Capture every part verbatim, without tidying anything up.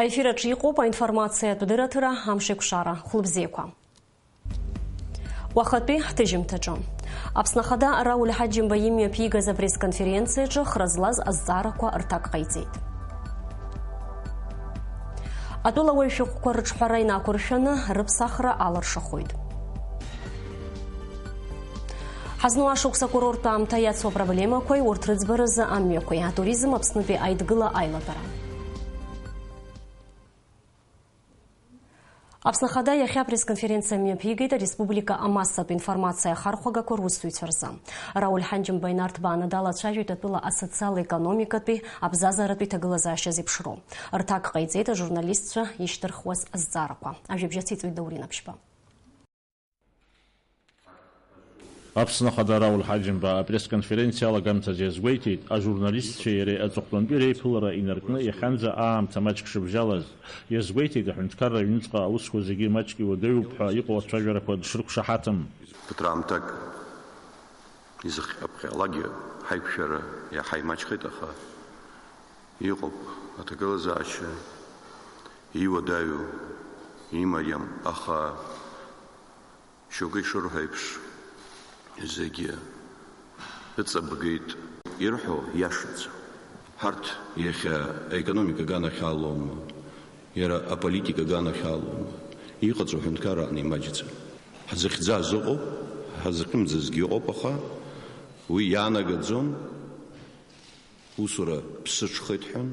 Аефир аҿы иҟоуп аинформациатә дырраҭара «Амшеикәшара». Хәылбзиақәа. Уахатәи ҳҭыжьымҭаҿы. Аԥсны Ахада Рауль Ҳаџьымба имҩаԥигаз апресс-конференциаҿы хра злаз азҵаарақәа рҭак ҟаиҵеит. Атәылауаҩ шәҟәқәа рыҿҳәара инақәыршәаны рыԥсахра алыршахоит. Ҳазну ашықәс акурорттә аамҭа иацу апроблемақәеи урҭ рыӡбаразы амҩақәеи, атуризм Аԥснытәи Аидгыла аилатәара. Аԥсны Ахада иахьа апресс-конференциа мҩаԥигеит ареспублика амассатә информациа ахархәагақәа русзуҩцәа рзы. Рауль Ҳанџьымба инарҭбааны далацәажәеит атәыла асоциал-економикатәи, абзазаратәи ҭагылазаашьа зеиԥшроу. Рҭак ҟаиҵеит ажурналистцәа ишьҭырхуаз азҵаарақәа. Ажәабжь ациҵоит Даурен Аԥшьба. Аԥсны Ахада Рауль Ҳаџьымба апресс-конференциа алагамҭазы иазгәеиҭеит, ажурналистцәеи иареи аҵыхәтәантәи реиԥылара инаркны иахьанӡа аамҭа маҷк шыбжьалаз. Иазгәеиҭеит, аҳәынҭқарра аҩныҵҟа аусқәа зегьы маҷк иуадаҩуп ҳәа иҟоу ацәажәарақәа дшрықәшаҳаҭым. Ԥыҭраамҭак изахьаԥхьалакгьы ҳаиқәшәара иаҳа имаҷхеит, аха иҟоуп аҭагылазаашьа иуадаҩу, имариам, аха шьоукы ишырҳәо еиԥш, зегьы ыҵабгеит. Ирҳәо иашаӡам. Ҳарҭ иахьа аекономика аганахь алоума, иара аполитика аганахь алоума, иҟаҵоу аҳәынҭқарра аҟны имаҷӡам. Ҳзыхьӡаз ыҟоуп, ҳазхьымӡазгьы ыҟоуп, аха уи иаанагаӡом, усура ԥсыҽхеит ҳәа,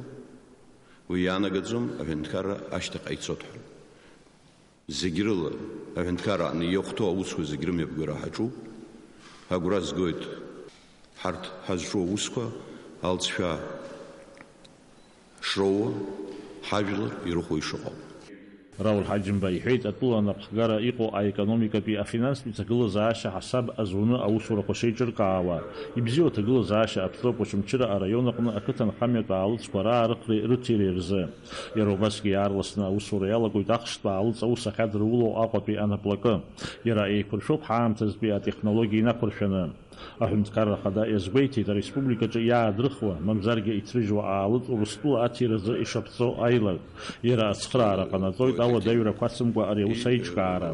уи иаанагаӡом, аҳәынҭқарра ашьҭахь ҟаицот ҳәа. Зегь рыла, аҳәынҭқарра аҟны иахәҭоу аусқәа зегь рымҩаԥгара ҳаҿуп. Агәра згоит ҳарҭ ҳазҿу аусқәа алҵшәа шроуа, ҳажәлар ирыхәо ишыҟоу. Рауль Ҳаџьымба иҳәеит, атәыла анапхгара иҟоу аекономикатәи, афинанстәи ҭагылазаашьа ҳасаб азуны аусурақәа шеиҿыркаауа, ибзиоу аҭагылазаашьа аԥҵоуп Очамчыра араион аҟны ақыҭанхамҩатә аалыҵқәа раарыхреи рыҭиреи рзы. Иара убасгьы иаарласны аусура иалагоит ахштә аалыҵ аус ахьадырулоу Аҟәатәи анаплакы. Иара еиқәыршәоуп ҳаамҭазтәи атехнологиа инақәыршәаны. Аҳәынҭқарра Ахада иазгәеиҭеит, ареспубликаҿы иаадрыхуа, мамзаргьы иҭрыжьуа аалыҵ Урыстәыла аҭиразы ишаԥҵоу аилак. Иара ацхыраара ҟанаҵоит ауадаҩрақәа ацымкәа ари аус аиҿкаара.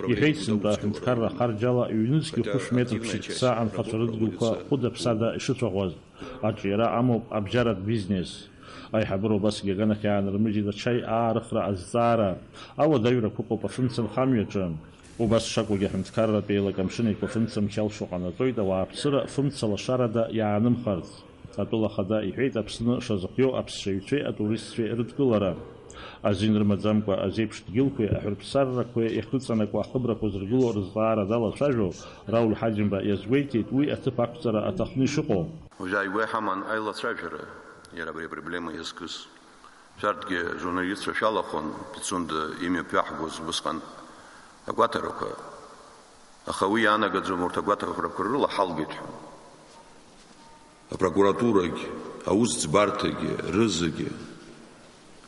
Иҳәеит, сынтәа аҳәынҭқарра ахарџь ала ҩнызқь хәышә метр ԥшьыцца анхацәа рыдгьылқәа хәыда-ԥсада ишыцәаӷәаз. Аҿиара амоуп абжьаратә бизнес. Аиҳабыра убасгьы аганахь иаанармыжьит ачаи аарыхра азҵаара. Ауадаҩрақәа ыҟоуп афымца нхамҩаҿы. Убас шакәугьы аҳәынҭқарратә еилак амшын еиқәа фымцамч алшо ҟанаҵоит ауааԥсыра фымца лашарада иаанымхарц. Атәыла Ахада иҳәеит Аԥсны шазыхиоу аԥсшьаҩцәеи атуристцәеи рыдкылара. Азин рымаӡамкәа азеиԥш дгьылқәеи аҳәырԥсаррақәеи иахьрыҵанакуа ахыбрақәа зыргыло рызҵаара далацәажәо Рауль Ҳаџьымба иазгәеиҭеит уи аҭыԥ ақәҵара аҭахны ишыҟоу. Уажәы ааигәа иҳаман аилацәажәара, иара абри апроблема иазкыз. Шәарҭгьы журналистцәа шәалахәын, Пицунда имҩаԥаҳгоз убысҟан агәаҭарақәа. Аха уи иаанагаӡом урҭ агәаҭарақәа рыла ҳалгеит ҳәа. Апрокуратурагь, аусӡбарҭагьы, рызегьы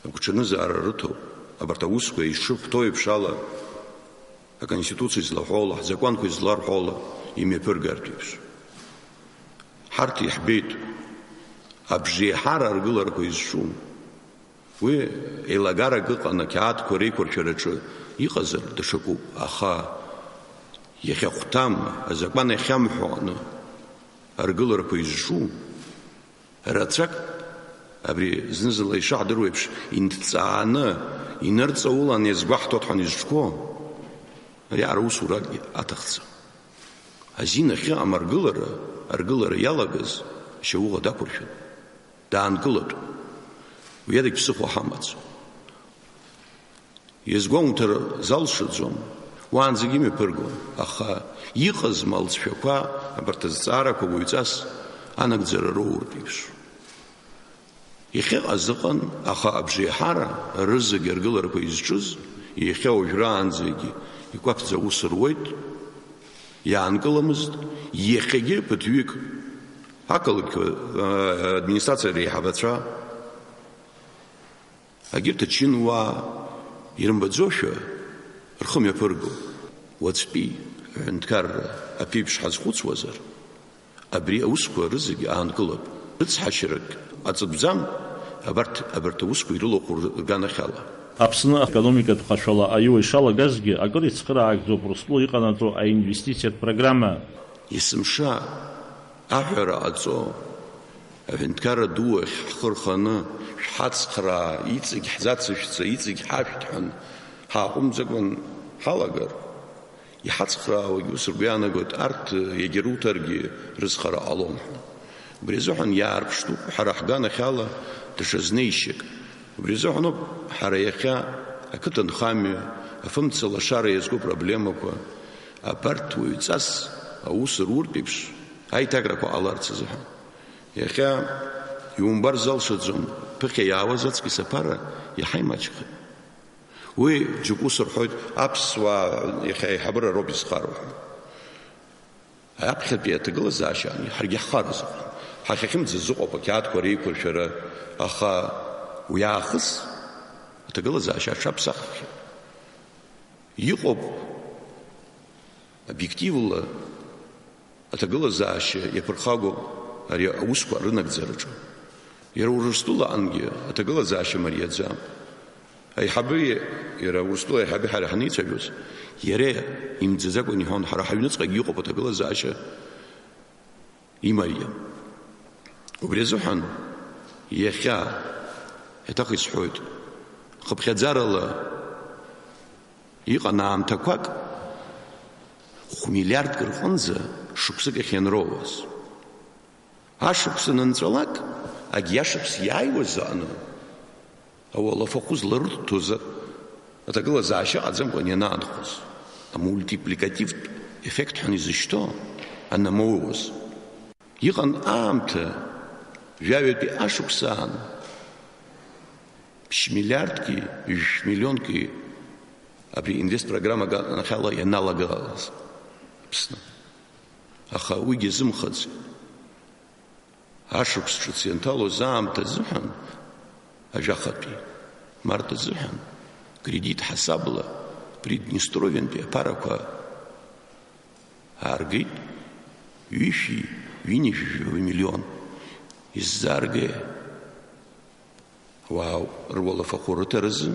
агәҽанызаара рыҭоуп. Абарҭ аусқәа ишырҳәо еиԥш ала, Аконституциа излаҳәо ала, ҳзакәанқәа изларҳәо ала имҩаԥыргартә еиԥш. Ҳарҭ иаҳбеит, абжеиҳара аргыларақәа изҿу. Уи еилагарак ыҟан, ақьаадқәа реиқәыршәараҿы иҟазар даҽакуп, аха иахьахәҭам, азакәан иахьамҳәо аҟны аргыларақәа изҿу рацәак, абри зны-зынла ишаҳдыруа еиԥш, инҭҵааны, инырҵаулан иазгәаҳҭоит ҳәа изҿқәоу, ари аара усурак аҭахӡам. Азин ахьыҟам аргылара, аргылара иалагаз шьауӷа дақәыршәан, даанкылатәуп. Уи адагь ԥсыхәа ҳамаӡам. Иазгәоумҭар залшаӡом, уаанӡагьы имҩаԥыргон, аха иҟазма алҵшәақәа абарҭ азҵаарақәа уаҩҵас анагӡара роуртә еиԥш? Иахьыҟаз ыҟан, аха абжеиҳара рызегь аргыларақәа изҿыз, иахьа уажәраанӡагьы икәаԥӡа аус руеит, иаанкыламызт, иахьагьы ԥыҭҩык ақалақьқәа, аа, администрациа реиҳабацәа, егьырҭ ачынуаа ирымбаӡошәа рхы мҩаԥырго, уаҵәтәи аҳәынҭқарра аԥеиԥш ҳазхәыцуазар, абри аусқәа рызегьы аанкылап. Рыцҳашьарак ҟаҵатәӡам, Абарҭ, абарҭ аусқәа ирылахәу рганахьала. Аԥсны аекономикатә ҟашәала аиуа ишалагазгьы, акыр ицхыраагӡоуп Урыстәыла иҟанаҵо аинвестициатә программа. Есымша аҳәара ҟаҵо, аҳәынҭқарра ду ахь ҳхы рханы, шәҳацхраа, иҵегь ҳзацышәҵа, иҵегь ҳашәҭ ҳәан, ҳааҟәымҵӡакәан ҳалагар, иҳацхраауагь ус ргәы иаанагоит, арҭ, егьа руҭаргьы рызхара ҟалом ҳәа. Убри азыҳәан иаарԥштәуп ҳара ҳганахьала даҽа знеишьак. Убри азыҳәаноуп ҳара иахьа ақыҭанхамҩа, афымца лашара иазку апроблемақәа, абарҭ уаҩҵас аус руртә еиԥш аиҭакрақәа ҟаларц азыҳәан. Иахьа иумбар залшаӡом, ԥыхьа иаауаз аҵкьыс аԥара иаҳа имаҷхеит. Уи џьоук ус рҳәоит, аԥсуаа иахьа аиҳабыра роуп изхароу ҳәа. Аԥхьатәи аҭагылазаашьа ани, ҳаргьы ҳхаразыҟан. Ҳахьахьымӡаз ыҟоуп ақьаадқәа реиқәыршәара, аха уи аахыс аҭагылазаашьа аҽаԥсаххьеит. Иҟоуп обиективла аҭагылазаашьа иаԥырхагоуп ари аусқәа рынагӡараҿы. Иара Урыстәылаҟангьы аҭагылазаашьа мариаӡам. Аиҳабы, иара Урыстәыла аиҳабы ҳара ҳаницәажәоз, иара имӡаӡакәан иҳәон, ҳара ҳаҩныҵҟагьы иҟоуп аҭагылазаашьа имариам. Убри азыҳәан иахьа, еиҭах исҳәоит, хыԥхьаӡарала иҟан аамҭақәак, хә-миллиардк рҟынӡа шықәсык ахь ианроуаз. Ашықәс анынҵәалак, агьиашықәс иааиуаз аҟны, ауалафахәы зларырҭозар, аҭагылазаашьа ыҟаӡамкәан ианаанхоз, амультипликативтә еффект ҳәа изышьҭоу анамоуаз. Иҟан аамҭа, жәаҩатәи ашықәс аан, ԥшь миллиардки жәшә миллионки абри инвестпрограмма аганахьала ианалагалаз Аԥсны. Аха уигьы азымхаӡеит. Ашықәс ҿыц ианҭалоз аамҭа азыҳәан, ажәахатәи март азыҳәан, кредит ҳасабла Приднестровиантәи аԥарақәа ааргеит, ҩышәи ҩынҩажәи жәаба миллион. Иззааргеи? Ауаа руалафахәы рыҭаразы,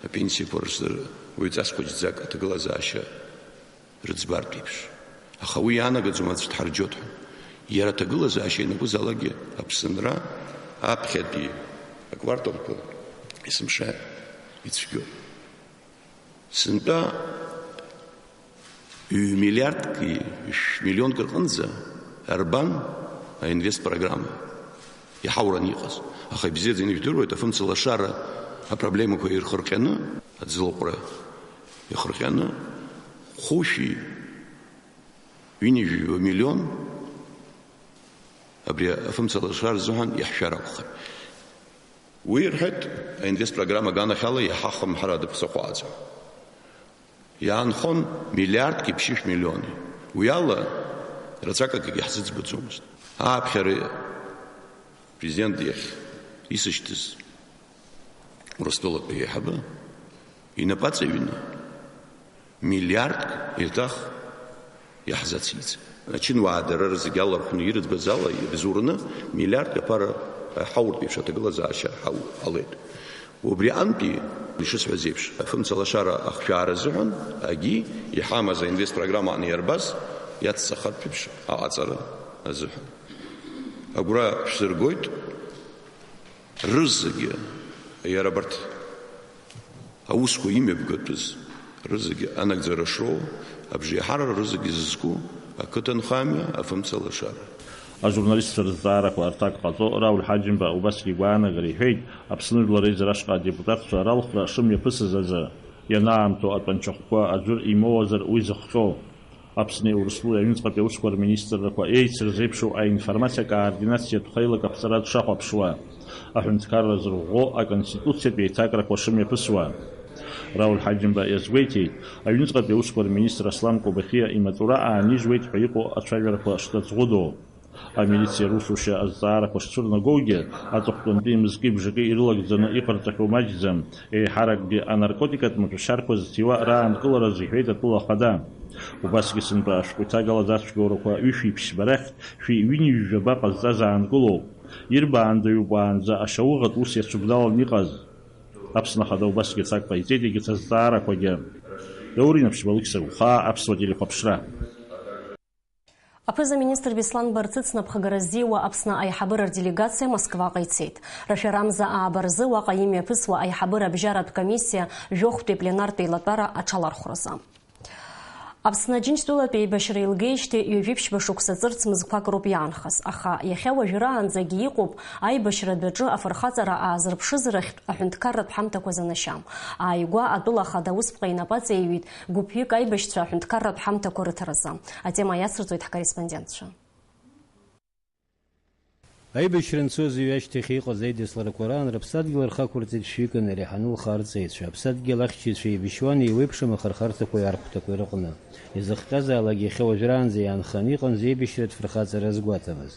апенсиақәа рзы уаҩҵас хәыҷӡак аҭагылазаашьа рыӡбартә еиԥш. Аха уи иаанагаӡом аӡә дҳарџьоит ҳәа. Иара аҭагылазаашьа ианакәызаалакгьы Аԥсынра аԥхьатәи акварталқәа есымша ицәгьоуп. Сынтәа ҩ-миллиардки шә-миллионк рҟынӡа арбан аинвестпрограмма иҳауран иҟаз. Аха ибзиаӡаны ижәдыруеит, афымца лашара апроблемақәа ирхырҟьаны, аӡылаҟәра ихырҟьаны, хәышәи ҩынҩажәи жәаба миллион абри афымца лашара рзыҳәан иаҳшәар акәхап. Уи, рҳәеит, аинвестпрограмма аганахьала иаҳа хымҳарада ԥсыхәааӡам. Иаанхон миллиардки ԥшьышә миллиони. Уи ала рацәак акгьы ҳзыӡбаӡомызт. Ааԥхьара апрезидент иахь исышьҭыз Урыстәылатәи аиҳабы инапы аҵаҩны миллиардк еиҭах иаҳзациҵеит. Ачынуаа дара рзегьы алархәны ирыӡбаз ала, ирзурны, миллиардк аԥара ҳауртә еиԥш аҭагылазаашьа ҳау-, ҟалеит. Убри антәи, ишысҳәаз еиԥш, афымцалашара ахшәаара азыҳәан, агьи иҳамаз аинвестпрограмма аниарбаз иацҵахартә еиԥш аҟаҵара азыҳәан. Агәра шәсыргоит, рызегьы, иара абарҭ аусқәа имҩаԥгатәыз рызегьы анагӡара шроу, абжеиҳарара рызегьы зызку ақыҭанхамҩа афымцалашара. Ажурналистцәа рызҵаарақәа рҭак ҟаҵо Рауль Ҳаџьымба убасгьы игәаанагара иҳәеит, Аԥсны Жәлар реизара ашҟа адепутатцәа ралхра шымҩаԥысыз азы, ианаамҭоу атәанчахәқәа аӡәыр имоуазар уи зыхҟьо. Аԥсни Урыстәылеи аҩныҵҟатәи аусқәа рминистррақәа еицырзеиԥшу аинформациа координациатә хеилак аԥҵара дшахәаԥшуа, аҳәынҭқарра зырӷәӷәо аконституциатә еиҭакрақәа шымҩаԥысуа. Рауль Ҳаџьымба иазгәеиҭеит, аҩныҵҟатәи аусқәа рминистр Аслан Кобахьиа имаҵура аанижьуеит ҳәа иҟоу ацәажәарақәа шҭацәгәыдоу. Амилициа русушьа азҵаарақәа шцәырнагоугьы, аҵыхәтәантәи мызки бжаки ирылагӡаны иҟарҵахьоу маҷӡам, еиҳаракгьы анаркотикатә маҭәашьарқәа зҭиуа раанкылараз, иҳәеит атәыла ахада. Убасгьы сынтәа ашәҟәы иҭагалаз ацәгьоурақәа ҩышәи ԥшьба рахьтә шәи ҩынҩажәи жәаба ҟазҵаз аанкылоуп. Ирбаандаҩуп уаанӡа ашьауӷатә ус иацәыбналан иҟаз. Аԥсны Ахада убасгьы ацак ҟаиҵеит, егьырҭ азҵаарақәагьы. Даур Инаԥшьба, Алықьса Лхаа, Аԥсуа телехәаԥшра. Аԥыза-министр Беслан Барцыц напхгара ззиуа Аԥсны аиҳабыра рделегациа Москваҟа ицеит. Рашәарамза ааба рзы уаҟа имҩаԥысуа аиҳабыра абжьаратә комиссиа жәохәтәи апленартә еилатәара аҽалархәразы. Аԥсны Аџьынџьтәылатә еибашьра еилгеижьҭеи ҩажәи ԥшьба шықәса ҵырц мызқәак роуп иаанхаз, аха иахьа уажәраанӡагьы иҟоуп аибашьра адәаҿы афырхаҵара аазырԥшызарахьтә аҳәынҭқарратә ҳамҭақәа занашьа. Ааигәа атәыла ахада аусԥҟа инапы аҵеиҩит гәыԥҩык аибашьцәа аҳәынҭқарратә ҳамҭақәа рыҭаразы. Атема иацырҵоит ҳкорреспондентцәа. Аибашьра анцоз ҩашьҭахь иҟаз аидысларақәа раан рыԥсадгьыл рхы ақәырҵеит шәҩык инареиҳаны лхарҵаҩцәа. Аԥсадгьыл ахьчаҩцәа еибашьуан еиуеиԥшым ахырхарҭақәеи архәҭақәеи рыҟны. Изыхҟьазаалак иахьа уажәраанӡа иаанханы иҟан зеибашьратә фырхаҵара азгәаҭамыз.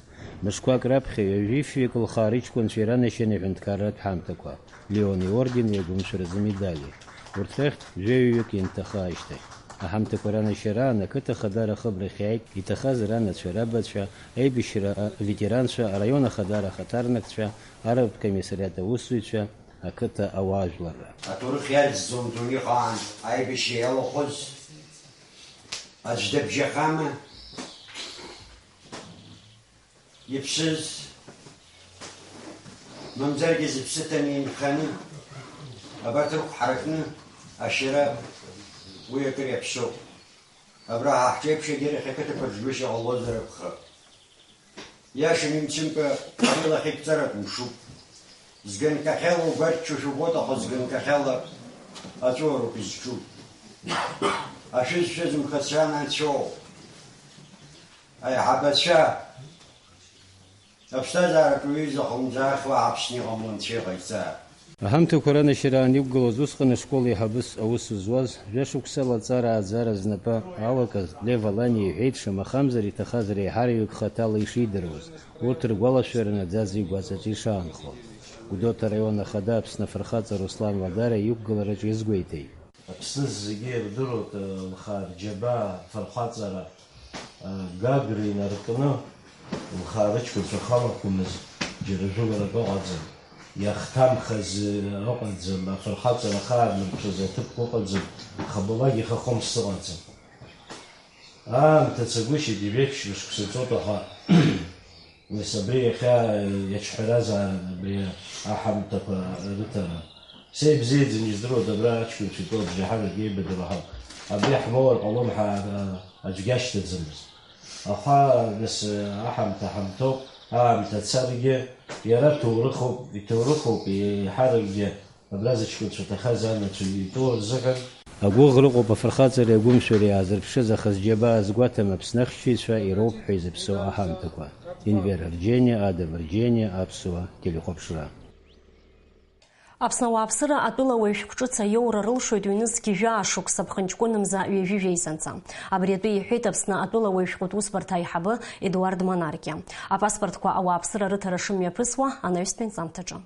Мышқәак раԥхьа ҩажәи шәҩык лхаа рыҷкәынцәа иранашьан аҳәынҭқарратә ҳамҭақәа, Леон иордени агәымшәаразы медали. Урҭ рахьтә жәаҩаҩык инҭаха ашьҭахь, аҳамҭақәа ранашьараан ақыҭа Ахадара ахыбрахь иааит иҭахаз ранацәа, рабацәа, аибашьра аветеранцәа, араион Ахадара ахаҭарнакцәа, арратә комиссариат аусзуҩцәа, ақыҭа ауаажәларра. Аҭоурых иарӡӡом дунеихаан аибашьра иалахәыз аӡә дыбжьахама? Иԥсыз, мамзаргьы зыԥсы ҭаны инханы, абарҭ рықәҳаракны ашьара, уи акыр иаԥсоуп. Абра ҳа ҳҿеиԥш егьырахь ақыҭақәа рҿгәышьа ҟалозар акәхап. Иашаны имцымкәа, илахь иқәҵаратә мшуп. Зганкахьала угәарччошәа убоит, аха зганкахьала аҵәуароуп изҿу. Ашәызшәа зымхацәа анацәоу аиҳабацәа, аԥсҭазаараҿы уаҩы изахумӡаахьоу Аԥсны иҟамло анцәа иҟаиҵаа. Аҳамҭақәа ранашьараан иқәгылаз усҟан ашкол еиҳабыс аус зуаз, жәашықәсала аҵара ааӡара знапы алакыз Лев Аланиа иҳәеит, шамахамзар иҭахаз реиҳараҩык хаҭала ишидыруаз, урҭ ргәалашәара наӡаӡа игәаҵаҿы ишаанхо. Гәдоуҭа араион ахада Аԥсны афырхаҵа Руслан Ладара иқәгылараҿы иазгәеиҭеит. Аԥсны зегьы ирдыруеит, лхаа рџьабаа, афырхаҵара, Гагра инаркны, лхаа рыҷкәынцәа халақәамыз, џьара жәыларак ыҟаӡам, иахҭамхаз ыҟаӡам, афырхаҵара ахаанарԥшыз аҭыԥқәа ыҟаӡам, хабалак ихахомс сыҟаӡам. Аамҭа цагәышьеит, ижәеиԥшьба шықәса ҵоуп, аха Нас абри иахьа иаҿҳәаразаарын абри аҳамҭақәа рыҭара. Сеибзиаӡаны издыруада абра аҷкәынцәа итәоу абжьаҳарак еибадыруа ҳауп. Абри ҳмоур ҟалом ҳәа аӡәгьы ашьҭаӡамызт. Аха, нас, аҳамҭа ҳамҭоуп, аамҭа царгьы, иара ҭоурыхуп, иҭоурыхуп, еиҳаракгьы. Абра зыҷкәынцәа ҭахаз анацәа итәоу рзыҳәан. Агәыӷра ыҟоуп афырхаҵареи агәымшәареи аазырԥшыз, аха зџьабаа азгәаҭам Аԥсны ахьчаҩцәа ироуп ҳәа изыԥсоу аҳамҭақәа. Енвер Арџьениа, Адам Арџьениа, Аԥсуа телехәаԥшра. Аԥсны ауааԥсыра атәыла уаҩ шәҟәҿыц аиоура рылшоит ҩнызқь жәаа шықәса ԥхынҷкәынымза ҩажәи жәеизанҵа. Абри атәы иҳәеит Аԥсны атәыла уаҩ шәҟәытә усбарҭа аиҳабы Едуард Монаргиа. Апаспортқәа ауааԥсыра рыҭара шымҩаԥысуа анаҩстәи анҵамҭаҿы.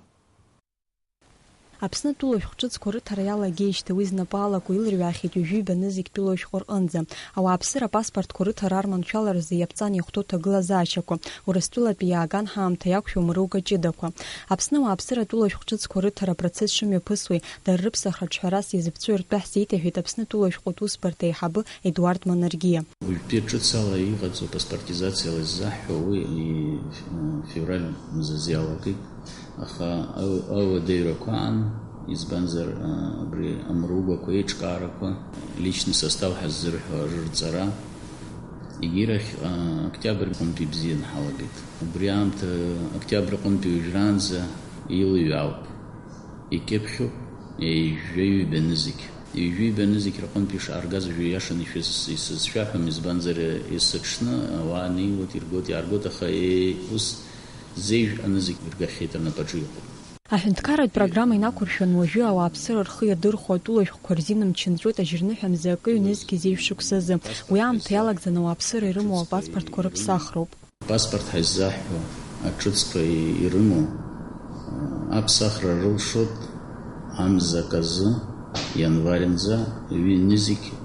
Аԥсны атәылауаҩ шәҟәҿыцқәа рыҭара иалагеижьҭеи уи знапы алаку илырҩаахьеит ҩажәи ҩба нызқь тәылауаҩ шәҟәы рҟынӡа. Ауааԥсыра апаспортқәа рыҭара арманшәаларазы иаԥҵан иахәҭоу ҭагылазаашьақәа, Урыстәылатәи иааган ҳаамҭа иақәшәо мыруга ҷыдақәа. Аԥсны ауааԥсыра атәылауаҩ шәҟәҿыцқәа рыҭара апроцесс шымҩаԥысуеи, дара рыԥсахраҿ ҳәарас иазыԥҵәо ртәы ҳзеиҭаҳәеит Аԥсны атәылауаҩ шәҟәытә усбарҭа аиҳабы Едуард Монаргиа. Уажәтәи аҿыц ала иҟаҵоу паспортизациала иззаҳҳәо уи, и-, февраль мзазы иалагеит, аха ау-, ауадаҩрақәа аан, избанзар, а, абри амругақәа, еиҿкаарақәа, личный состав ҳаззырҳәо рырҵара, егьирахь, а, октиабр аҟынтәи ибзианы ҳалагеит. Убри аамҭа октиабр аҟынтәи уажәраанӡа илыҩаауп. Икьыԥхьуп, ҩажәи ҩба нызқь. Ҩажәи ҩба нызқь рҟынтә ишааргаз уажәы иашаны ишәыз-, исызшәаҳәом, избанзар, есыҽны ауаа неиуеит, иргоит, иааргоит, аха, е-, ус зеижә анызқь иргахьеит, рнапаҿы иҟоуп. Аҳәынҭқарратә программа инақәыршәаны уажәы ауааԥсыра рхы иадырхәо атәылауаҩ шәҟәқәа рзин мчынҵәоит ажьырныҳәа мза акы ҩнызқь зеижә шықәсазы. Уи аамҭа иалагӡаны ауааԥсыра ирымоу апаспортқәа рыԥсахроуп. Апаспорт ҳәа иззаҳҳәо аҿыцқәа ирымоу аԥсахра рылшоит амза аказы, ианварынӡа, ҩынызқь, э,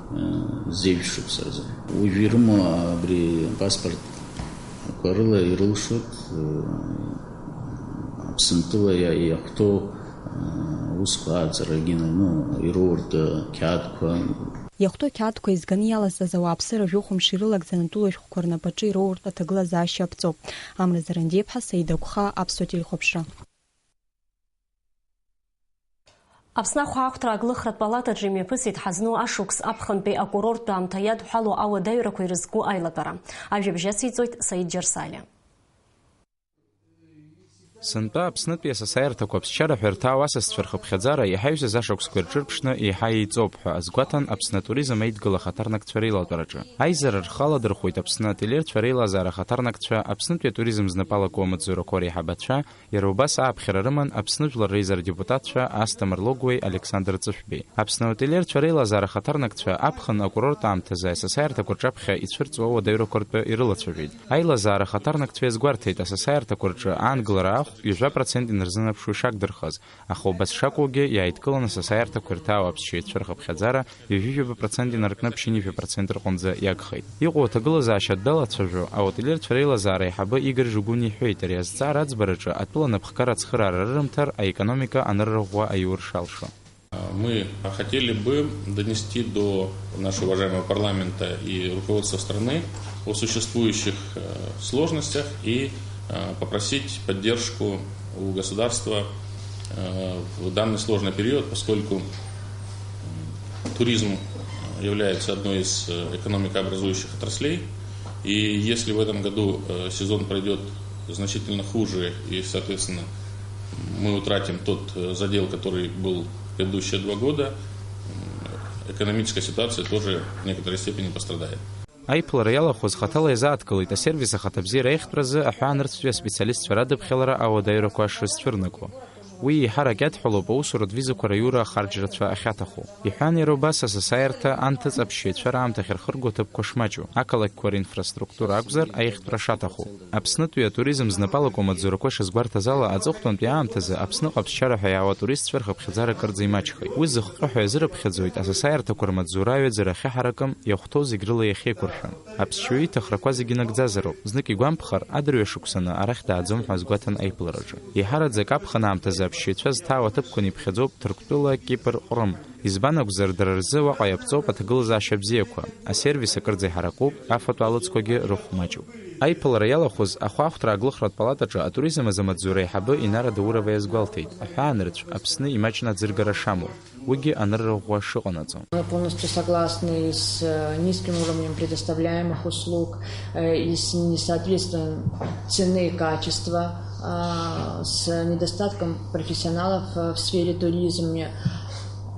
зеижә шықәса рзы. Уажә ирымоу абри апаспортқәа рыла ирылшоит, э, Сынтәыла иа-, иахәҭоу, аа, усқәа ааҵарагьы, ну, ироуртә қьаадқәа. Иахәҭоу қьаадқәа еизганы иалазҵаз ауааԥсыра жәохәымш ирылагӡаны атәылашәҟәқәа рнапаҿы ироуртә аҭагылазаашьа аԥҵоуп. Амра Зарандиаԥҳа, Саида Гәхаа, Аԥсуа телехәаԥшра. Аԥсны ахәаахәҭра аглыхратә палатаҿы имҩаԥысит ҳазну ашықәс аԥхынтәи акурорттә аамҭа иадҳәалоу ауадаҩрақәа ирызку аилатәара. Ажәабжь ациҵоит Саид Џьарсалиа. Сынтәа Аԥснытәи асасааирҭақәа аԥсшьара ҳәа ирҭаау асасцәа рхыԥхьаӡара иҳаҩсыз ашықәсқәа ирҿырԥшны еиҳа еиҵоуп ҳәа азгәаҭан Аԥсны атуризм аидгыла ахаҭарнакцәа реилатәараҿы. Аизара рхы аладырхәит Аԥсны ателерцәа реилазаара ахаҭарнакцәа, Аԥснытәи атуризм знапалаку амаҵзурақәа реиҳабацәа, иара убас ааԥхьара рыман Аԥсны Жәлар реизара адепутатцәа Асҭамыр Логәуеи Александр Ҵышәбеи. Аԥсны аотелерцәа реилазаара ахаҭарнакцәа аԥхын акурорт аамҭазы асасааирҭақәа рҿаԥхьа ицәырҵуа ауадаҩрақәа ртәы ирылацәажәеит. Аилазаара ахаҭарнакцәа иазгәарҭеит, асасааирҭақәа рҿы аангылара ахә ҩажәа процент инарзынаԥшуа ишагдырхаз, аха убас шакәугьы, иааидкыланы асасааирҭақәа ирҭаау аԥсшьаҩцәа рхыԥхьаӡара ҩажәижәаба процент инаркны ԥшьынҩажәа процент рҟынӡа иагхеит. Иҟоу аҭагылазаашьа далацәажәо, аотелерцәа реилазаара аиҳабы Игор Жугуни иҳәеит, ари азҵаара аӡбараҿы атәыла анапхгара ацхыраара рырымҭар аекономика анырра ӷәӷәа аиур шалшо. Мы хотели бы донести до нашего уважаемого парламента и руководства страны о существующих, э, сложностях и, э, попросить поддержку у государства, э, в данный сложный период, поскольку, м, туризм является одной из, э, экономикообразующих отраслей. И если в этом году, э, сезон пройдёт значительно хуже, и, соответственно, мы утратим тот, э, задел, который был в предыдущие два года, м, экономическая ситуация тоже в некоторой степени пострадает. Аиԥылара иалахәыз хаҭала иазааҭгылеит асервис ахаҭабзиара аиӷьтәразы аҳәаанырцәтәи аспециалистцәа радыԥхьалара ауадаҩрақәа шрызцәырнаго. Уи еиҳарак иадҳәалоуп аусуратә визақәа раиура ахарџьрацәа ахьаҭаху. Иҳәан иара убас асасааирҭа анҭыҵ аԥсшьаҩцәа раамҭа ахьырхырго аҭыԥқәа шмаҷу, ақалақьқәа ринфраструктура акәзар, аиӷьтәра шаҭаху. Аԥснытәи атуризм знапалаку амаҵзурақәа ишазгәарҭаз ала, аҵыхәтәантәи аамҭазы Аԥсныҟа аԥсшьара ҳәа иаауа атуристцәа рхыԥхьаӡара кырӡа имаҷхеит. Уи зыхҟьо ҳәа иазырыԥхьаӡоит асасааирҭақәа рмаҵзура аҩаӡара ахьаҳаракым, иахәҭоу зегь рыла иахьеиқәыршәам. Аԥсшьаҩы иҭахрақәа зегьы нагӡазароуп, знык игәамԥхар, адырҩашықәсаны арахь дааӡом ҳәа азгәаҭан аиԥылараҿы. Еиҳараӡак аԥхын аамҭазы аԥсшьаҩцәа зҭаау аҭыԥқәа неиԥхьаӡоуп Ҭырқәтәыла, Кипр, Ҟрым. Избан акәзар, дара рзы уаҟа иаԥҵоуп аҭагылазаашьа бзиақәа, асервис акырӡа иҳаракуп, афатә алыҵқәагьы рыхә маҷуп. Аиԥылара иалахәыз ахәаахәҭра аглыхратә палатаҿы атуризм азы амаҵзура аиҳабы Инара Даурова иазгәалҭеит, аҳәаанырцә Аԥсны имаҷны аӡыргара шамоу, уигьы анырра ӷәӷәа шыҟанаҵо. Мы полностью согласны с, э, низким уровнем предоставляемых услуг, э, и с несоответствием цены и качества, а, с недостатком профессионалов, э, в сфере туризма.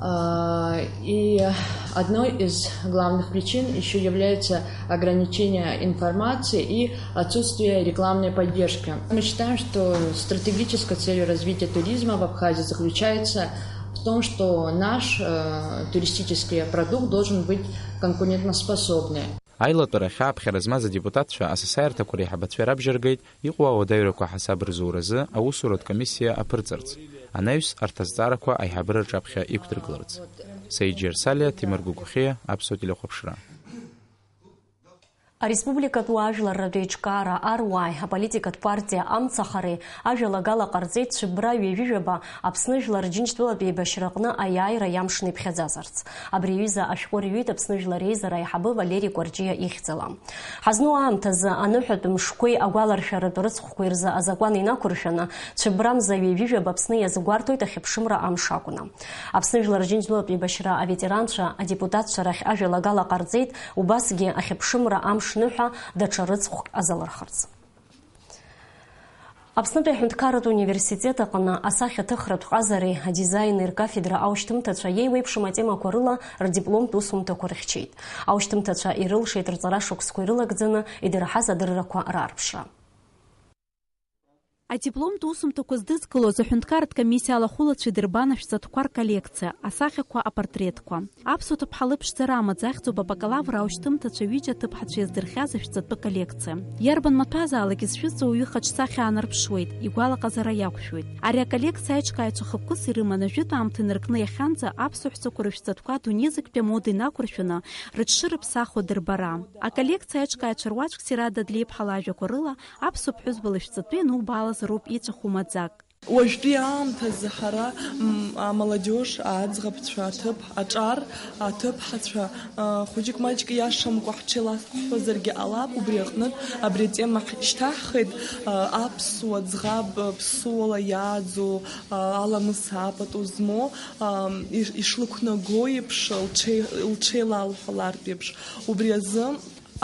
А, и одной из главных причин ещё является ограничение информации и отсутствие рекламной поддержки. Мы считаем, что стратегической целью развития туризма в Абхазии заключается в том, что наш, э, туристический продукт должен быть конкурентоспособный. Аилатәара ахь ааԥхьара змаз адепутатцәа асасааирҭақәа реиҳабацәа ирабжьаргеит, иҟоу ауадаҩрақәа ҳасаб рзуразы аусуратә комиссиа аԥырҵарц, анаҩс арҭ азҵаарақәа аиҳабыра рҿаԥхьа иқәдыргыларц. Саид Џьарсалиа, Ҭемыр Гәыгәхьиа, Аԥсуа телехәаԥшра. Ареспубликатә уаажәларратә еиҿкаара, аруааи аполитикатә партиа Амцахареи ажәалагала ҟарҵеит цәыббра ҩажәижәаба Аԥсны Жәлар Џьынџьтәылатә еибашьраҟны аиааира иамшны иԥхьаӡазарц. Абри аҩыза ашәҟәы рҩит Аԥсны Жәлар Реизара аиҳабы Валери Кәарҷиа ихьӡала. Ҳазну аамҭазы аныҳәатә мшқәеи агәаларшәаратә рыцхәқәеи рзы азакәан инақәыршәаны, цәыббрамза ҩажәижәаба Аԥсны иазгәарҭоит ахьыԥшымра амш акәны. Аԥсны Жәлар Џьынџьтәылатә еибашьра аветеранцәа адепутатцәа рахь ажәалагала ҟарҵеит, убасгьы ахьыԥшымра амш ныҳәа даҽа рыцхәк азалырхырц. Аԥснытәи аҳәынҭқарратә университет аҟны асахьаҭыхратә ҟазареи адизаини ркафедра аушьҭымҭацәа иеиуеиԥшым атемақәа рыла рдипломтә усумҭақәа рыхьчеит. Аушьҭымҭацәа ирылшеит рҵара шықәсқәа ирылагӡаны идырҳаз адыррақәа раарԥшра. Адипломтә усумҭақәа здызкылоз аҳәынҭқарратә комиссиа алахәылацәа идырбан ашәҵатәқәа рколлекциа, асахьақәа, апортретқәа. Аԥсуа ҭыԥҳа лыԥшӡара амаӡа ахьӡуп абакалавр аушьҭымҭацәа ҩыџьа аҭыԥҳацәа иаздырхиаз ашәҵатәы коллекциа. Иарбан маҭәазаалак изшәыҵо уаҩы ихаҿсахьа аанарԥшуеит, игәалаҟазара иақәшәоит. Ари аколлекциа аиҿкааҩцәа хықәкыс ирыман ажәытә аамҭа инаркны иахьанӡа аԥсуа ҳәсақәа рышәҵатәқәа адунеизықьтәи амода инақәыршәаны рыҽшырыԥсахуа дырбара. Аколлекциа аиҿкааҩцәа руаӡәк Сирада Длеиԥҳа лажәақәа рыла аԥсуа ԥҳәызба лышәҵатәы ианубаалаз роуп иҵәаху маӡак. Уажәтәи аамҭазы ҳара, м, амаладиож, аӡӷабцәа аҭыԥ аҿар, аҭыԥҳацәа, а, хәыҷык-маҷк иашамкәа ҳҽеилаҳҳәозаргьы ҟалап, убри аҟнытә абри атема ҳ-, шьҭаҳхит, а, аԥсуа ӡӷаб, а, ԥсуала иааӡоу, а, аламыс апату змоу, а, иш-, ишлықәнаго еиԥш, лҽеи-, лҽеилалҳәалартә еиԥш. Убри азы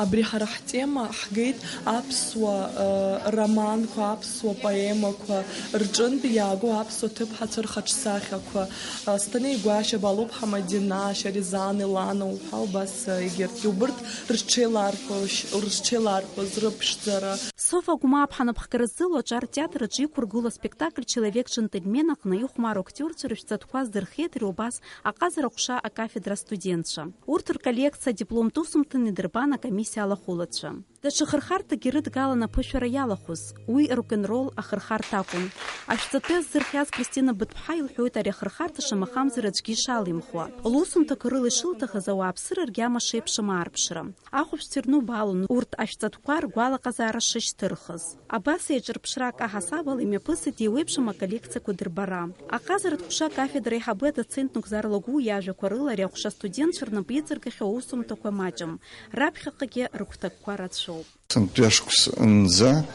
Абри ҳара ҳтема ҳгеит аԥсуа, э, романқәа, аԥсуа поемақәа рҿынтә иаагоу аԥсуа ҭыԥҳацәа рхаҿсахьақәа, э, Сҭанеи Гәашьа, Балуԥҳа Мадина, Шьаризан Елана уҳәа убас, э, егьырҭгьы. Убырҭ рҽеилархәоз-, рҽеилархәоз рыԥшӡара. Софа Гәмааԥҳа напхгара ззылоу аҿар театр аҿы иқәыргылоу аспектакль Человек-джентльмен аҟны ихәмару актиорцәа рышәҵатәқәа здырхиеит иара убас Аҟазара аҟәша акафедра астудентцәа. Урҭ рколлекциа адипломтә усумҭан идырбан акомиссиа алахәылацәа. Даҽа хырхарҭакгьы рыдгалан аԥышәара иалахәыз, уи рок-н-ролл ахырхарҭа акәын. Ашәҵатәы аззырхиаз Кристина Быҭәԥҳа илҳәоит ари ахырхарҭа шамахамзар аӡәгьы ишалимхуа. Лусумҭақәа рыла ишылҭахыз ауааԥсыра ргьама шеиԥшым аарԥшра. Ахәаԥшцәа ирнубаалон урҭ ашәҵатәқәа ргәалаҟазаара шышьҭырхыз. Абас еиҿырԥшрак аҳасабала имҩаԥысит еиуеиԥшым аколлекциақәа дырбара. Аҟазаратә ҟәша акафедра аиҳабы адоцент Нугзар Лагәу иажәақәа рыла ари аҟәша астудентцәа рнапы иҵыргахьоу аусумҭақәа маҷым, раԥхьаҟагьы рыгәҭакқәа рацәоуп. Сынтәа шықәсынӡа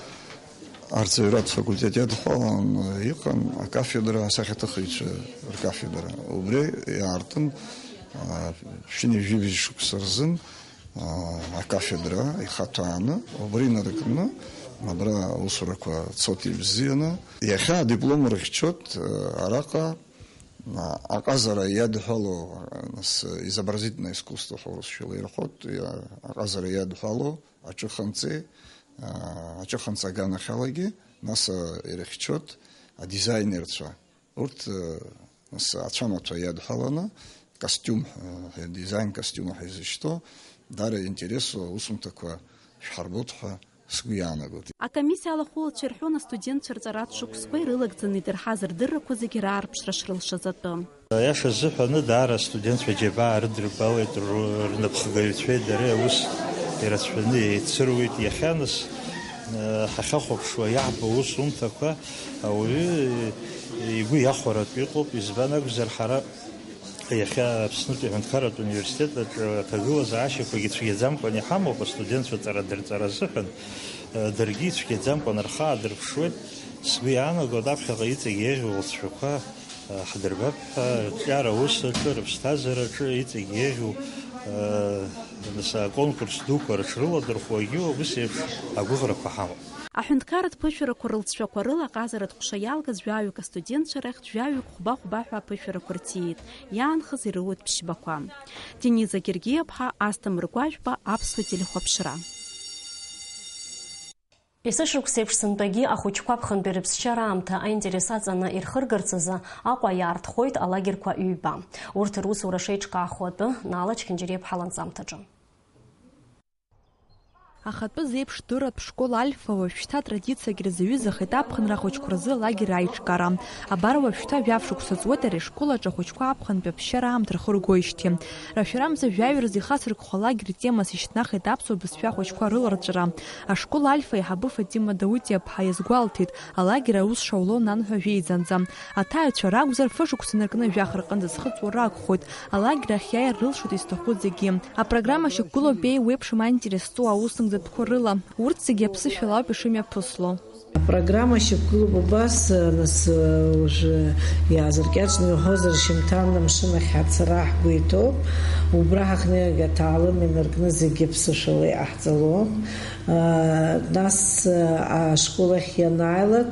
арҵаҩратә факультет иадҳәалан иҟан акафедра асахьаҭыхыҩцәа ркафедра. Убри иаартын, а, шәи жәибжь шықәса рзын, а, акафедра ихаҭәааны, убри инаркны, абра аусурақәа цоит ибзианы. Иахьа адиплом рыхьчоит, а, араҟа, а, аҟазара иадҳәалоу, а, нас, изобразительное искусство ҳәа урысшәала ирҳәоит, иа-, аҟазара иадҳәалоу аҿыханҵеи, а, аҿыханҵа аганахьалагьы, нас, а, ирыхьчоит адизайнерцәа. Урҭ, э, нас ацәамаҭәа иадҳәаланы, костиум, э, дизайн костиум ҳәа изышьҭоу, даара интересу аусумҭақәа шәҳарбоит ҳәа сгәы иаанагоит. Акомиссиа алахәылацәа ирҳәон астудентцәа рҵаратә шықәсқәа ирылагӡаны идырҳаз рдыррақәа зегьы раарԥшра шрылшаз атәы. Аиаша азыҳәаны, даара астудентцәа џьабаа рыдырбалеит, ру-, рнапхгаҩцәеи дареи аус ирацәаны еицыруеит. Иахьа нас, э, ҳахьахәаԥшуа иаҳбо аусумҭақәа ауаҩы игәы иахәаратәы иҟоуп, избан акәзар, ҳара иахьа Аԥснытәи аҳәынҭқарратә университет аҿы аҭагылазаашьақәагьы цәгьаӡамкәан иҳамоуп, астудентцәа ҵарадырҵара азыҳәан, даргьы ицәгьаӡамкәан рхы аадырԥшуеит. Сгәы иаанагоит, аԥхьаҟа иҵегь еиӷьу лҵшәақәа ҳдырбап ҳәа, рҿиара аус аҿы, рыԥсҭазаараҿы иҵегь еиӷьу, нас, аконкурс дуқәа рыҽрыладырхәуагьы убыс еиԥш агәыӷрақәа ҳамоуп. Аҳәынҭқарратә ԥышәарақәа рылҵшәақәа рыла аҟазаратә ҟәша иалгаз жәаҩык астудентцәа рахьтә жәаҩык хәба-хәба ҳәа аԥышәарақәа рҭиит, иаанхаз ирылоит ԥшьбақәа. Дениза Гергиаԥҳа, Асҭамыр Гәажәба, Аԥсуа телехәаԥшра. Есышықәсеиԥш сынтәагьы ахәыҷқәа аԥхынтәи рыԥсшьара аамҭа аинтерес аҵаны ирхыргарц азы Аҟәа иаартхоит алагерқәа ҩба. Урҭ русура шеиҿкаахо атәы Наала Чхьынџьариаԥҳа ланҵамҭаҿы. Ахатәы зеиԥшдырратә школ Альфа уажәшьҭа атрадициагь рзаҩызахеит аԥхынра ахәыҷқәа рзы алагер аиҿкаара. Абар уажәшьҭа жәаф шықәса ҵуеит ари ашкол аҿы ахәыҷқәа аԥхынтәи аԥсшьара аамҭа рхыргоижьҭеи. Рашәарамза жәаҩа рзы ихацыркхо алагер темас ишьҭнахит аԥсуа бызшәа ахәыҷқәа рыларҵәара. Ашкол Альфа аиҳабы Фатима Даутиаԥҳа иазгәалҭеит, алагер аус шауло нанҳәа жәеизанӡа. Аҭаҩцәа ракәзар, фышықәса наркны жәаха рҟынӡа зхыҵуа ракәхоит. Алагер ахь иааир рылшоит изҭаху зегьы. Апрограмма шьақәгылоуп еиуеиԥшым аинтерес зҵоу аусумҭақәа рыла. Урҭ зегьы аԥсышәала ауп ишымҩаԥысло. Апрограмма шьақәгылоуп убас, нас, уажәы иаазыркьаҿны иуҳәозар, шьымҭан амшын ахь ҳацара ҳгәы иҭоуп. Убра ҳахьнеилак аҭаалым инаркны зегьы аԥсышәала иҟаҳҵалон. Нас ашкол ахь ианааилак,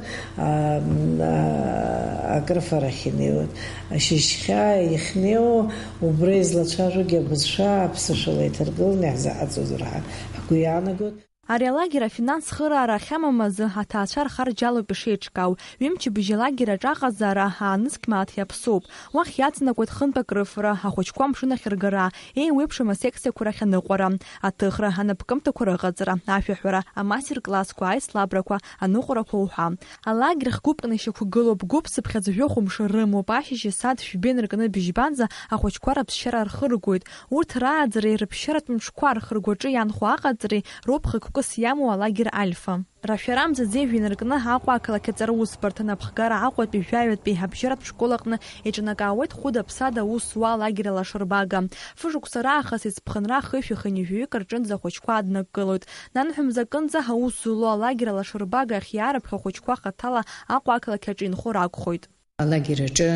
акрыфарахь инеиуан. Ашьыжьхьа иахьнеиуа, убра излацәажәогьы абызшәа аԥсышәала иҭаргыланы иаҳзаҟаҵозар ҳәа ҳгәы иаанагоит. Ари алагер афинанс цхыраара ахьамам азы аҭаацәа рхарџьалоуп ишеиҿкаау. Ҩымчыбжьа алагер аҿы аҟазаара аанызқь мааҭ иаԥсоуп. Уахь иаҵанакуеит хынтә акрыфара, ахәыҷқәа амшын ахь ргара, еиуеиԥшым асекциақәа рахь аныҟәара, аҭыхра, анапкымҭақәа рыҟаҵара, ашәаҳәара, амастер-классқәа, аицлабрақәа, аныҟәарақәа уҳәа. Алагер хгәыԥкны ишьақәгылоуп, гәыԥ-сыԥхьаӡа жәохә мшы рымоуп, ашьыжь асааҭ жәба инаркны быжьбанӡа ахәыҷқәа рыԥсшьара рхыргоит. Урҭ рааӡареи рыԥсшьаратә мшқәа рхыргәаҿы иаанхо аҟаҵареи роуп хықәкы ус иамоу алагер Альфа. Рашәара мзаӡеижә инаркны Аҟәа ақалақь аҵара усбарҭа напхгара Аҟәатәи жәаҩатәи абжьаратә школ аҟны еиҿнакаауеит хәыда-ԥсада аус зуа алагер Алашарбага. Фышықәса раахыс есыԥхынра хышәи хынҩажәаҩык рҿынӡа ахәыҷқәа аднакылоит. Нанҳәа мзакынӡа аус зуло алагер Алашарбага ахьиаараԥхьо ахәыҷқәа хаҭала Аҟәа ақалақь аҿы инхо ракәхоит. Алагер аҿы,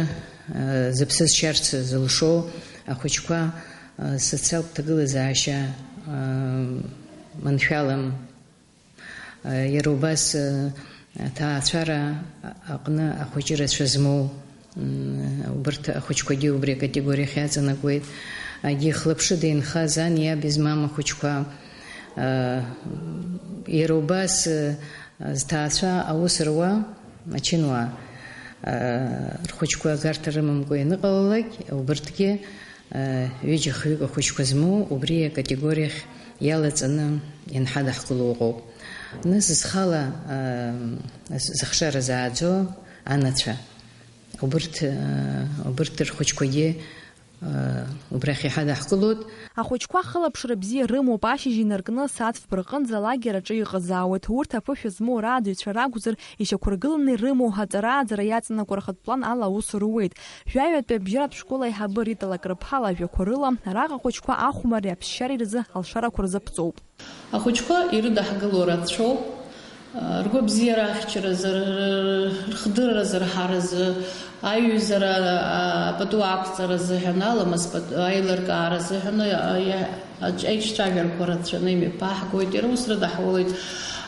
э, зыԥсы зшьарц зылшо ахәыҷқәа, э, социалтә ҭагылазаашьа, э, маншәалам. Э, иара убас, э, аҭаацәара аҟны ахәыҷы рацәа змоу, м, убырҭ ахәыҷқәагьы убри акатегориахь иаҵанакуеит. Егьи хлаԥшыда инхаз ан иаб измам ахәыҷқәа, э, иара убас, э, зҭаацәа аус руа, ачынуаа, э, рхәыҷқәа агарҭа рымамкәа ианыҟалалак, убырҭгьы, э, ҩыџьа-хҩык ахәыҷқәа змоу убри акатегориахь иалаҵаны ианҳадаҳкыло ыҟоуп. Нас зхала, э, зыхшара зааӡо анацәа, убырҭ, э, убырҭ рхәыҷқәагьы Убрахь иҳадаҳкылоит. Ахәыҷқәа хылаԥшра бзиа рымоуп, ашьыжь инаркны сааҭ фба рҟынӡа алагер аҿы иҟазаауеит. Урҭ аԥышәа змоу рааӡаҩцәа ракәзар, ишьақәыргыланы ирымоу аҵара-ааӡара иаҵанакуа рхатә план ала аус руеит. Жәаҩатәи абжьаратә школ аиҳабы Рита Лакрыԥҳа лажәақәа рыла, араҟа ахәыҷқәа ахәмарреи аԥсшьареи рзы алшарақәа рзаԥҵоуп. Ахәыҷқәа ирыдаҳгыло рацәоуп. Ргәабзиара ахьчаразы, рыхдырра зырҳаразы, аиҩызара, а, пату ақәҵара азыҳәан, аламыс пату аилыркаара азыҳәан, а, иа-, аҿ-, аиҿцәажәарақәа рацәаны имҩаԥаҳгоит. Иара ус рыдаҳулоит,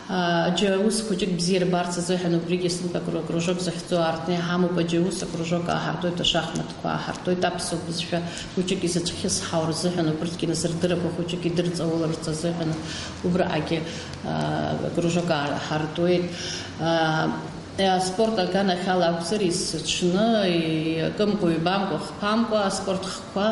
а, џьа ус хәыҷык бзиа рбарц азыҳәан, убригьы сынтә акру-, акружок захьӡу аартны иҳамоуп, аџьа ус акружок ааҳартуеит, ашахматқәа ааҳартуеит, аԥсуа бызшәа хәыҷык изацәхьысҳау рзыҳәан, убырҭгьы нас рдыррақәа хәыҷык идырҵауларц азыҳәан, убраҟагьы, а, акружок ааҳартуеит. А, аспорт аганахьала акәзар, есыҽны, акымкәа-ҩбамкәа, хԥамкәа аспорт хкқәа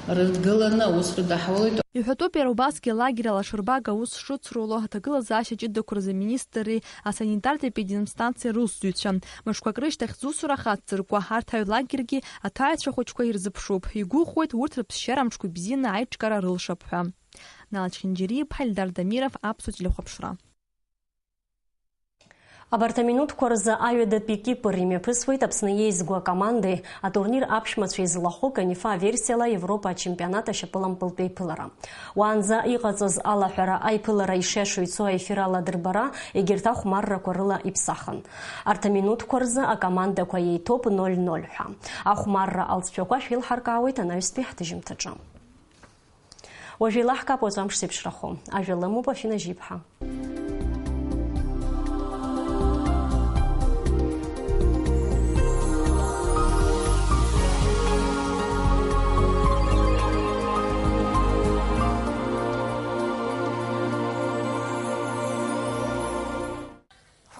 рыдгыланы аус рыдаҳулоит. Иҳәатәуп иара убасгьы алагер Алашарбага аус шыцруло аҭагылазаашьа ҷыдақәа рзы аминистрреи асанитартә-епидемстанциа русзуҩцәа. Мышқәак рышьҭахь зусура хацзыркуа арҭ аҩлагергьы аҭаҩцәа хәыҷқәа ирзыԥшуп. Игәыӷуеит урҭ рыԥсшьара амҽқәа бзианы аиҿкаара рылшап ҳәа. Нала Чхинџьариа-иԥҳа, Эльдар Дамиров, Аԥсуа телехәаԥшра. Абарҭ аминуҭқәа рзы аҩадатәи Кипр имҩаԥысуеит Аԥсны иеизго акомандеи атурнир аԥшәмацәа излахәу Канифа аверсиала Европа ачемпионат ашьапылампылтә еиԥылара. Уаанӡа иҟаҵаз алаҳәара аиԥылара ишиашоу ицо аефир аладырбара егьырҭ ахәмаррақәа рыла иԥсахын. Арҭ аминуҭқәа рзы акомандақәа еиҭоуп ноль ноль ҳәа. Ахәмарра алҵшәақәа шәеилҳаркаауеит анаҩстәи ҳҭыжьымҭаҿы. Уажә еилаҳкаап уаҵәы амш зеиԥшрахо. Ажәа лымоуп Афина Жьиԥҳа.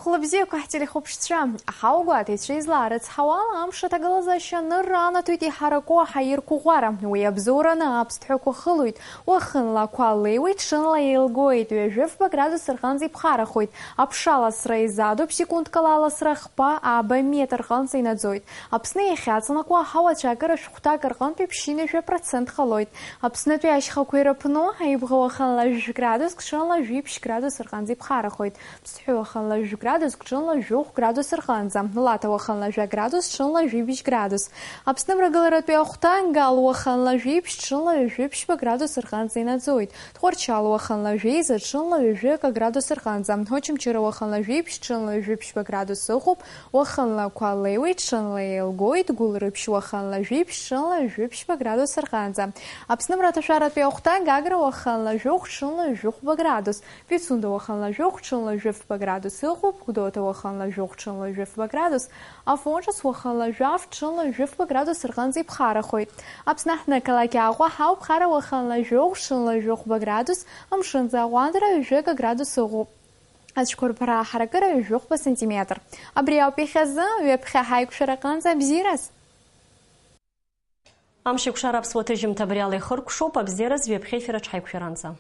Хәлыбзиақәа ҳтелехәаԥшцәа, аҳауагәаҭа ицәа излаарыцҳауала, амш аҭагылазаашьа анырра анаҭоит иҳараку аҳаирқәа ӷәӷәара. Уи абзоураны аԥсҭҳәақәа хылоит. Уахынла ақәа леиуеит, ҽынла еилгоит, ҩажәи фба градус рҟынӡа иԥхарахоит. Аԥша аласра изадуп, секундкала аласра хԥа ааба метр рҟынӡа инаӡоит. Аԥсны иахьаҵанакуа аҳауа ацәаакыра шәҟәҭак рҟынтә ԥшьынҩажәа процент ҟалоит. Аԥснытәи ашьхақәа ирыԥну, Аибӷа уахынла жәшә градус, ҽынла жәиԥшь градус рҟынӡа иԥхарахоит. Ԥсҳәы уахынла жәградус, ҽынла жәохә градус рҟынӡа. Лаҭа уахынла жәа градус, ҽынла жәибжь градус. Аԥсны мрагыларатәи ахәҭа Гал уахынла жәиԥшь, ҽынла ҩажәи ԥшьба градус рҟынӡа инаӡоит. Тҟәарчал уахынла жәеиза, ҽынла ҩажәи акы градус рҟынӡа. Очамчыра уахынла жәиԥшь, ҽынла ҩажәи ԥшьба градус ыҟоуп. Уахынла ақәа леиуеит, ҽынла еилгоит. Гәылрыԥшь уахынла жәиԥшь, ҽынла ҩажәи ԥшьба градус рҟынӡа. Аԥсны мраҭашәаратәи ахәҭа Гагра уахынла жәохә, ҽынла ҩажәи хәба градус. Пицунда уахынла жәохә, ҽынла ҩажәи фба градус ыҟоуп, Гәдоуҭа уахынла жәохә, ҽынла ҩажәи фба градус, Афон ҿыц уахынла жәаф, ҽынла ҩажәи фба градус рҟынӡа иԥхарахоит. Аԥсны аҳҭнықалақь Аҟәа ҳауп, Хара уахынла жәохә, ҽынла ҩажәи хәба градус, амшынӡы аҟәандара ҩажәи акы градус ыҟоуп. Ацәқәырԥара аҳаракыра ҩажәи хәба сантиметр. Абри ауп иахьазы, ҩаԥхьа ҳаиқәшәара аҟынӡа абзиараз! Амш еиқәшара аԥсуа ҭыжьымҭа абри ала ихыркәшоуп, абзиараз ҩаԥхьа ефир аҿы ҳаиқәшәаранӡа.